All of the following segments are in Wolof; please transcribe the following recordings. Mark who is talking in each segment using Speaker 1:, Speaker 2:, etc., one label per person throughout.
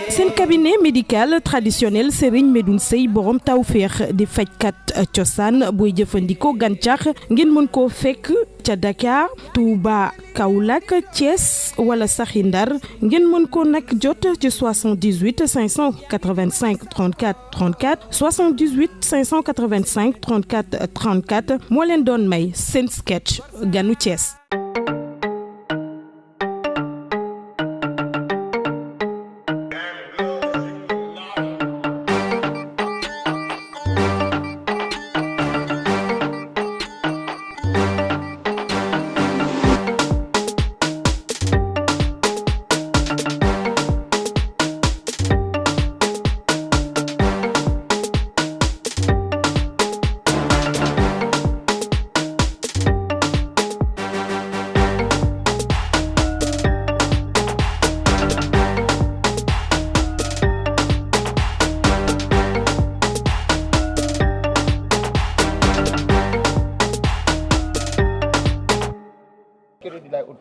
Speaker 1: seen cabinet médical traditionnel Serigne Medoune Sey borom tawféex di fajkat cosaan booy jëfandikoo gàncax ngeen mën koo fekk ca Dakar Touba Kaolack Thiès wala saxi Ndar ngeen mën ko nag jot ci 78 585 34 34 78 585 34 34 moo leen doon may seen sketch ganu Thiès.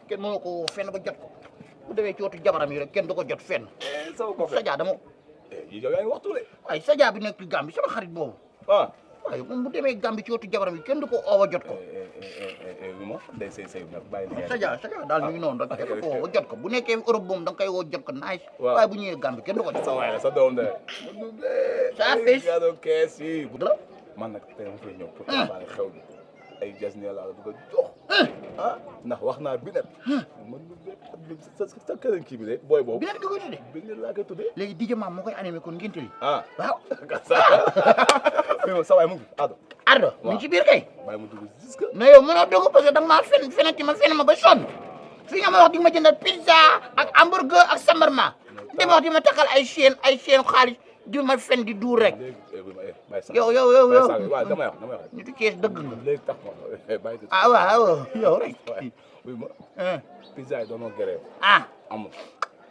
Speaker 2: kenn mënoo ko fenn ba jot ko bu demee ci wotu jabaram yi rek kenn du ko jot fenn. Sadia dama.
Speaker 3: yow yaa ngi waxtu de.
Speaker 2: waaye Sadia bi nekk ci Gambie sama xarit boobu.
Speaker 3: ah
Speaker 2: waaye moom bu demee Gambie ci wotu jabaram yi kenn du ko oowa jot ko.
Speaker 3: ma day say nag bàyyi liggéey.
Speaker 2: Sadia daal mi ngi noonu rek kenn du ko oowa jot ko bu nekkee Europe moom da nga koy woo jot ko nice. waaye bu ñëwee Gambie kenn du ko jot.
Speaker 3: sa waay la sa doom de.
Speaker 2: sa fils.
Speaker 3: kees yi. man nag tey ma fay ñëw pour préparer xew bi ay jas ne laa la bëgg a jox. ndax wax naa Binet. man sa kër kii bi de booy boobu.
Speaker 2: Binet nga koy tuddee.
Speaker 3: Binet laa koy tuddee.
Speaker 2: léegi DJ Mam moo koy animé kon ngénte li.
Speaker 3: waaw. sa waay mu ngi fi
Speaker 2: Ardo mu ngi ci biir kay.
Speaker 3: bàyyi mu dugg jusque.
Speaker 2: mais yow mënoo dugg parce que da nga maa fen ma ba sonn fi nga ma wax di ma jëndal pizza ak hamburger ak sambarma di ma wax di ma takkal ay chaîne xaalis di ma fen di duur rek. yow
Speaker 3: waaw damay wax
Speaker 2: nitu Cees dëgg nga.
Speaker 3: léegi tax ma bàyyi
Speaker 2: waaw yow rek.
Speaker 3: oui ma pizza yi doonoo grève amul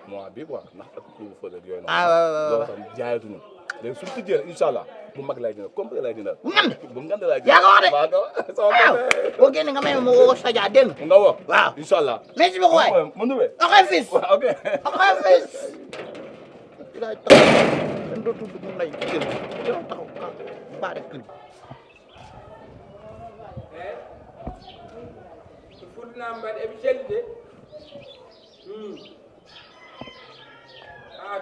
Speaker 3: mois bi quoi ndax ak kuubu fële ak yooyu noonu.
Speaker 2: waaw
Speaker 3: loolu tam jaayatuñu léegi suñu tijjee rek incha allah bu mag lay jëndal complet lay jëndal.
Speaker 2: bu
Speaker 3: ngand lay jëndal.
Speaker 2: yaa ko wax de waaw boo génne nga may ma woo Sadia dégg nga.
Speaker 3: nga woo
Speaker 2: waaw
Speaker 3: incha allah.
Speaker 2: merci beaucoup waay
Speaker 3: ma nubee.
Speaker 2: ok fils.
Speaker 3: ok
Speaker 2: fils. ilaay taxaw kenn dootul dugg nday kër yow taxaw baare kër gi.
Speaker 4: Number ebicelde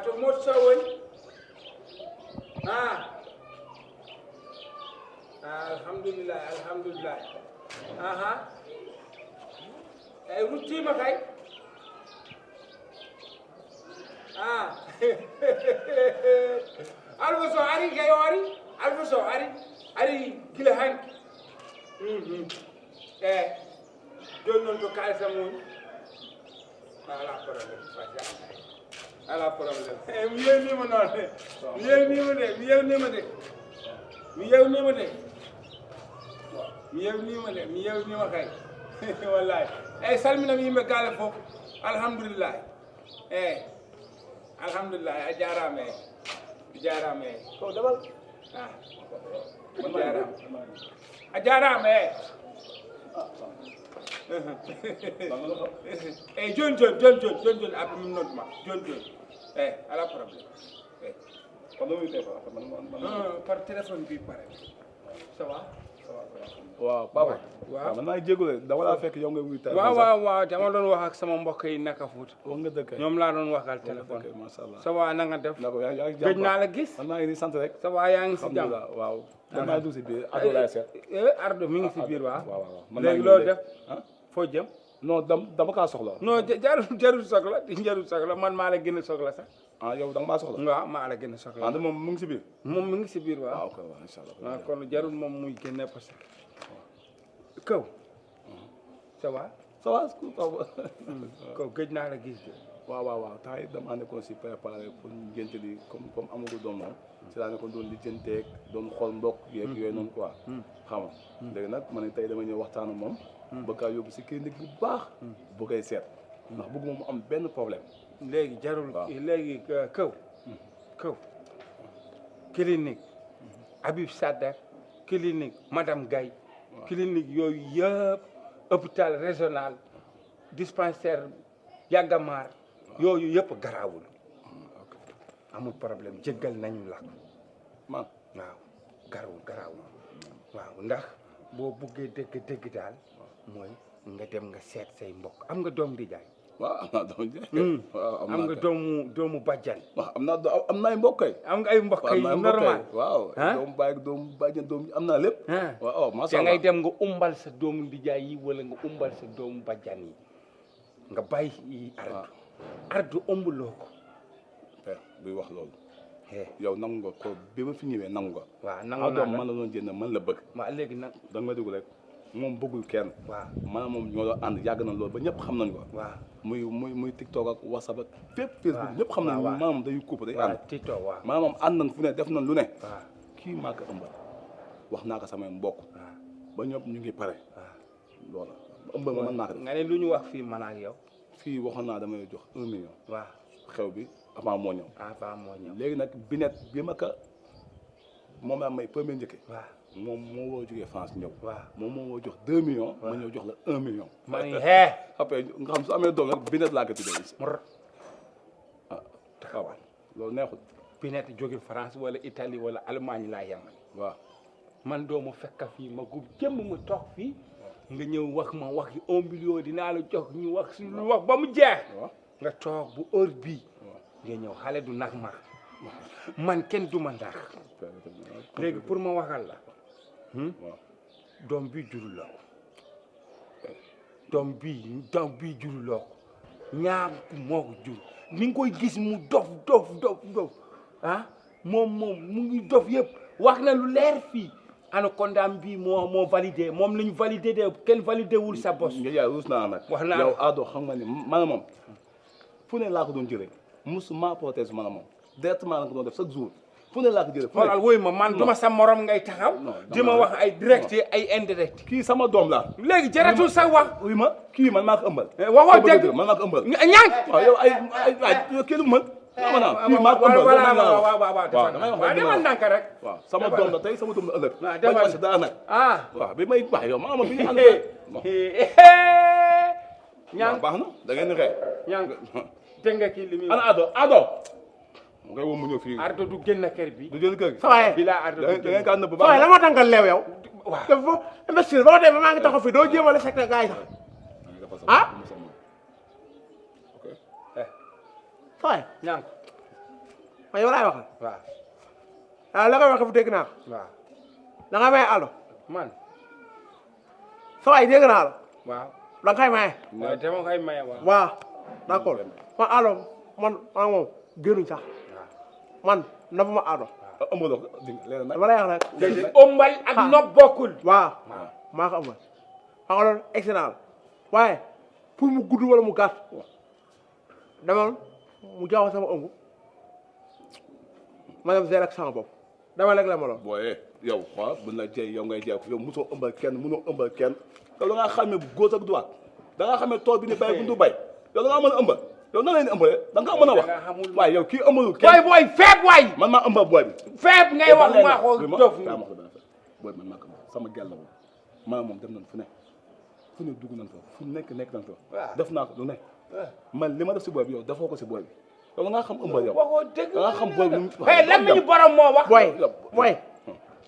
Speaker 4: to motsa woni alhamdulillah ay ruttima kay Alpha so ari kay Alpha so ari gila hanki joni noon to kalisa mum ala probléme mi yewnima noon mi yewnima kay wallahi eyyi salminami yimɓe galle fof alhamdulillah alhamdulillah a jarama ko dabal a jarama eyyi joni après min nodduma joni ala probléme par téléphone bi pare ça va
Speaker 3: waaw papa waaw man maa ngi jégalu dama laa fekk yow nga wuy téléphone
Speaker 4: waaw dama doon wax ak sama mbokk yi naka Fuuta
Speaker 3: wax nga dëgg
Speaker 4: ñoom laa doon waxal téléphone
Speaker 3: macha allah
Speaker 4: ça va na nga def
Speaker 3: gëj
Speaker 4: naa la gis
Speaker 3: man maa ngi nii sant rek
Speaker 4: ça va yaa ngi si jàmm
Speaker 3: waaw damaa dugg si biir Ardo laay seet
Speaker 4: Ardo mi ngi si biir
Speaker 3: waaw
Speaker 4: léegi loolu def foo jëm
Speaker 3: non dama kaa soxla
Speaker 4: non jarul soxla man maa la gën a soxla sax
Speaker 3: yow da nga maa soxla
Speaker 4: waaw maa la gën a soxla
Speaker 3: moom mu ngi si biir
Speaker 4: moom mi ngi si biir waaw
Speaker 3: ok waaw incha allah
Speaker 4: kon jarul moom muy génne parce que kaw ça va kaw gëj naa la gis de
Speaker 3: waaw temps yi damaa nekkoon si préparé pour ngénte li comme amagu doom moom si laa nekkoon doon lijjanteeg doon xool mbokk yeeg yooyu noonu quoi xam nga léegi nag ma ne tey dama ñëw waxtaan ak moom bëgg kaa yóbbu si clinique bu baax bu koy seet ndax bëgguma mu am benn problème
Speaker 4: léegi jarul léegi kaw clinique Habib Sadak clinique madame Gaye clinique yooyu yëpp hôpital régional dispensaire yàgga maar yooyu yëpp garaawul amul problème jéggal nañu la
Speaker 3: man
Speaker 4: waaw garaawul waaw ndax boo buggee dégg daal mooy nga dem nga seet say mbokk am nga doom di jaay
Speaker 3: waaw am naa doom jaay waaw
Speaker 4: am nga doomu bàjjan
Speaker 3: waaw am naa ay mbokk kay
Speaker 4: am nga ay mbokk yi normal
Speaker 3: waaw doomu baay doomu bàjjan doom am naa lépp waaw macha Allah
Speaker 4: ngay dem nga umbal sa doomu ndijaay yi wala nga umbal sa doomu bàjjan yi nga bàyyi ardu ëmbuloo ko
Speaker 3: buy wax loolu yow nangu nga ko bi ma fi ñëwee nangu nga
Speaker 4: waaw nangu naa
Speaker 3: doom man la doon jënd man la bëgg
Speaker 4: waaw léegi nag
Speaker 3: da nga ma dugg rek moom bëggul kenn
Speaker 4: waaw
Speaker 3: man moom ñoo doon ànd yàgg na loolu ba ñëpp xam nañ ko
Speaker 4: waaw
Speaker 3: muy TikTok ak WhatsApp ak fépp Facebook ñëpp xam nañ maanaam day couple day ànd
Speaker 4: TikTok waaw
Speaker 3: maanaam ànd nañ fu ne def nañ lu ne kii maa ko ëmbal wax naa ko samay mbokk ba ñëpp ñu ngi pare loola ëmbal ma mën naa ko def
Speaker 4: nga ne lu ñu wax fii man ak yow
Speaker 3: fii waxoon naa damay jox 1 million
Speaker 4: waaw
Speaker 3: xew bi avant moo ñëw léegi nag binet bi ma ko moom laa may premier njëkke
Speaker 4: waaw
Speaker 3: moom moo woo jógee France ñëw
Speaker 4: waaw
Speaker 3: moom moo woo jox 2 millions ma ñëw jox la 1 million
Speaker 4: ma ni
Speaker 3: après nga xam su amee doom rek binet laa ko tuddee waaw loolu neexul
Speaker 4: binet jóge France wala Italie wala Allemagne laa yemal
Speaker 3: waaw
Speaker 4: man doomu fekk fii ma gub jëmm ma toog fii nga ñëw wax ma wax yi 1 million dinaa la jox ñu wax suñu wax ba mu jeex nga toog bu heure bii nga ñëw xale du nag man kenn du ma ndax léegi pour ma waxal la doom bii juruloo ko doom bii juruloo ko ñaar moo ko jur ni nga koy gis mu dof moom mu ngi dof yëpp wax na lu leer fii anaconda bii moo validé moom la ñu validé de kenn validé wul sa bos.
Speaker 3: nga yaay ruus naa nag.
Speaker 4: wax naa
Speaker 3: yow Ado xam nga ni man moom fu ne laa ko doon jëlee musuma protège man moom directement la ko doon def chaque jour fu ne laa ko jëlee.
Speaker 4: xoolal wóoy ma man duma sa morom ngay taxaw. di ma wax ay direct ay indirect.
Speaker 3: kii sama doom la.
Speaker 4: léegi jaratul sa wax.
Speaker 3: oui ma kii man maa ko ëmbal.
Speaker 4: waxoo dëgg
Speaker 3: man maa ko ëmbal.
Speaker 4: ñaan
Speaker 3: waaw yow ay kii lu mën. kii maa ko ëmbal.
Speaker 4: waaw demal ndànk rek.
Speaker 3: waaw sama doom la tey sama doom la ëllëg.
Speaker 4: waaw demal
Speaker 3: si dara nag. waaw bi may wax yow maanaam bi ñu ànd.
Speaker 4: ñaan
Speaker 3: baax na da ngeen di xeex.
Speaker 4: ñaan dégg nga kii li muy
Speaker 3: ana Ado. ngay woo mu ñëw fii.
Speaker 4: Ardo du génn kër bi.
Speaker 3: du jël kër gi.
Speaker 5: sawaye
Speaker 4: bi laa Ardo
Speaker 3: da ngeen kaa nëbb
Speaker 5: sawaye la moo tax nga leew yow.
Speaker 4: waaw
Speaker 5: dafa investir ba tey maa ngi taxaw fii doo jéem a la secret gars yi sax. sawaye
Speaker 4: ñaan
Speaker 5: ma yow laay waxal.
Speaker 4: waaw
Speaker 5: la nga wax fu dégg naa ko.
Speaker 4: waaw
Speaker 5: da nga may Ado.
Speaker 4: man
Speaker 5: sawaye dégg naa la.
Speaker 4: waaw
Speaker 5: da nga koy maye.
Speaker 4: waaw dama koy maye waaw.
Speaker 5: waaw d'accord man Ado man moom génnuñ sax man nafu ma Ado.
Speaker 3: ëmbaloo ko leer na.
Speaker 5: dama lay wax rek.
Speaker 4: léegi ëmbal ak nopp bokkul.
Speaker 5: waaw maa ko ëmbal. xam nga loolu excellent la waaye pour mu gudd wala mu gàtt dama mu jox sama ëmb ma dem zéro ak sama bopp dama lekk la ma lool.
Speaker 3: booyee yow xool bu la jey yow ngay jey yow mosoo ëmbal kenn mënoo ëmbal kenn yow da ngaa xamee bu góos ak droite da ngaa xamee tool bi ni bay bu ndu bay yow da ngaa mën a ëmbal yow nan la ñuy ëmbalee da nga mën a wax waaye yow kii ëmbalul kenn.
Speaker 4: booy feeb waay.
Speaker 3: man maa ëmbal booy bi.
Speaker 4: feeb ngay wax maa ko dof
Speaker 3: ni booy man maa ko sama gel la woon maa moom dem nañ fu ne fu ne dugg nañ fa fu nekk nañ fa def naa ko lu ne man li ma def si booy bi yow defoo ko si booy bi yow da ngaa xam ëmbal yow
Speaker 4: waxoo dëgg
Speaker 3: da ngaa xam booy bi
Speaker 4: lan la ñu borom moo wax
Speaker 5: booy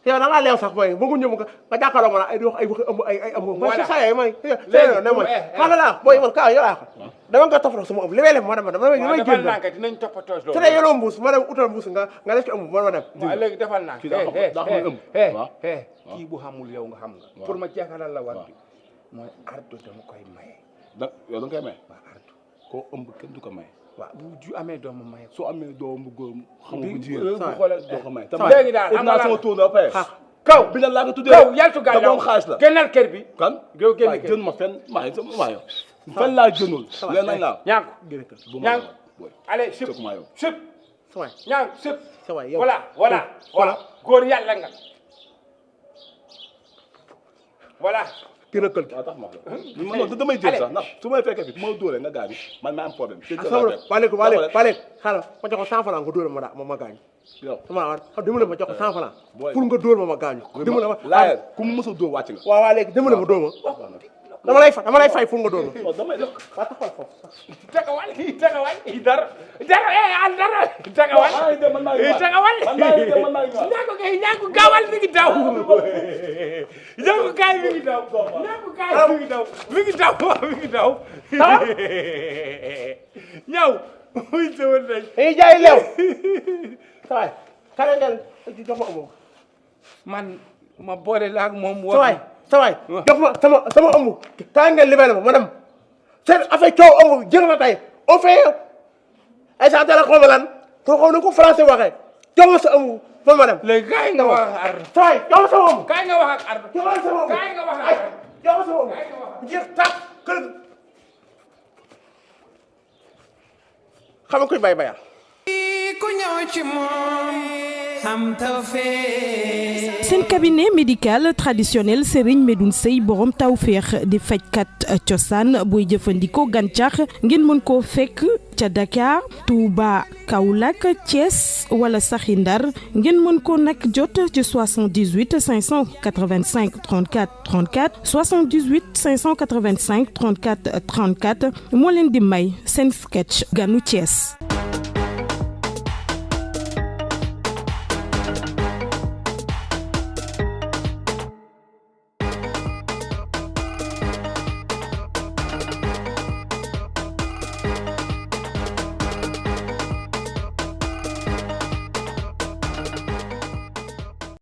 Speaker 5: yow da ngaa leew sax booy bëggu ñëw nga jàkkaarloo ma ay di wax ay wax ëmb ay ëmb man si saa yooyu may léegi ne mooy xam nga laa booy man kaa yow laa ko dama nga toppatoo sama ëmb li may def ma dem damay génn
Speaker 4: dinañ toppatoo loolu
Speaker 5: su dee yeloo mbuus ma dem utal mbuus nga def ci ëmb ma dem
Speaker 4: waaw léegi defal naa
Speaker 3: kii daa xam ëmb
Speaker 4: kii bu xamul yow nga xam nga pour ma jeexalal la war bi mooy Ardo dama koy maye
Speaker 3: yow da nga koy maye
Speaker 4: waaw Ardo
Speaker 3: koo ëmb kenn du ko maye
Speaker 4: waaw bu ju amee doomu maye
Speaker 3: soo amee doomu góor xam nga bu jigéen
Speaker 4: bu xoolal
Speaker 3: doo ko maye
Speaker 4: léegi daal
Speaker 3: am naa sama tour na pare
Speaker 4: kaw
Speaker 3: bi la laa ko tuddee
Speaker 4: kaw yaltu gaay
Speaker 3: moom xaalis la
Speaker 4: génnal kër bi
Speaker 3: kan
Speaker 4: yow génn kër
Speaker 3: jën ma fenn maa yow fan laa jënul leen nañ laa
Speaker 4: ñaan ko ñaan allez sip
Speaker 3: maa yow
Speaker 4: sip
Speaker 5: sawaay
Speaker 4: ñaan sip
Speaker 5: sawaay yow
Speaker 4: voilà góor yàlla nga voilà
Speaker 5: dina kël
Speaker 3: waaw tax ma la man damay jël sax ndax su may fekkee fi ma dóoree nga gaañ man maa am problème
Speaker 5: waaleykum xaaral ma jox ko 100 francs nga dóor ma gaañu
Speaker 3: yow
Speaker 5: sama dimbale ma jox ko 100 francs pour nga dóor ma gaañu dimbale ma
Speaker 3: laaj ku mu mës a dóor wàcc nga
Speaker 5: waaw léegi dimbale ma dóor ma dama lay fay pour nga doon
Speaker 3: damay def
Speaker 5: waa taxawal foofu
Speaker 4: tagawal dara tagawal tagawal ñaako gaawal mi ngi daw ñaako gaay mi ngi daw ñaw muy tewal nañ
Speaker 5: dañuy jaay leew sawaay kare ngeen jox ma amoo
Speaker 4: man ma boole la ak moom
Speaker 5: sawaay jox ma sama ëmb kaa ngeen libéré ma dem seen affaire coow ëmb jël na tey on fait ay sa tala xaw ma lan soo xaw ni ko français waxee jox ma sa ëmb fa ma dem
Speaker 4: léegi kaay nga wax ak Ardo
Speaker 5: sawaay jox ma sama ëmb
Speaker 4: kaay nga wax ak Ardo
Speaker 5: jox ma sama ëmb
Speaker 4: kaay nga wax ak Ardo
Speaker 5: jox ma sama ëmb jeex tàkk kër xam nga koy bay bayal
Speaker 6: ku ñëw ci moom xam tawfeex
Speaker 1: seen cabinet médical traditionnel Serigne Medoune Seye borom tawféex di fajkat cosaan booy jëfandikoo gàncax ngeen mën koo fekk ca Dakar Touba Kaolack Thiès wala saxi Ndar ngeen mën ko nag jot ci 78 585 34 34 78 585 34 34 moo leen di may seen sketch ganu Thiès.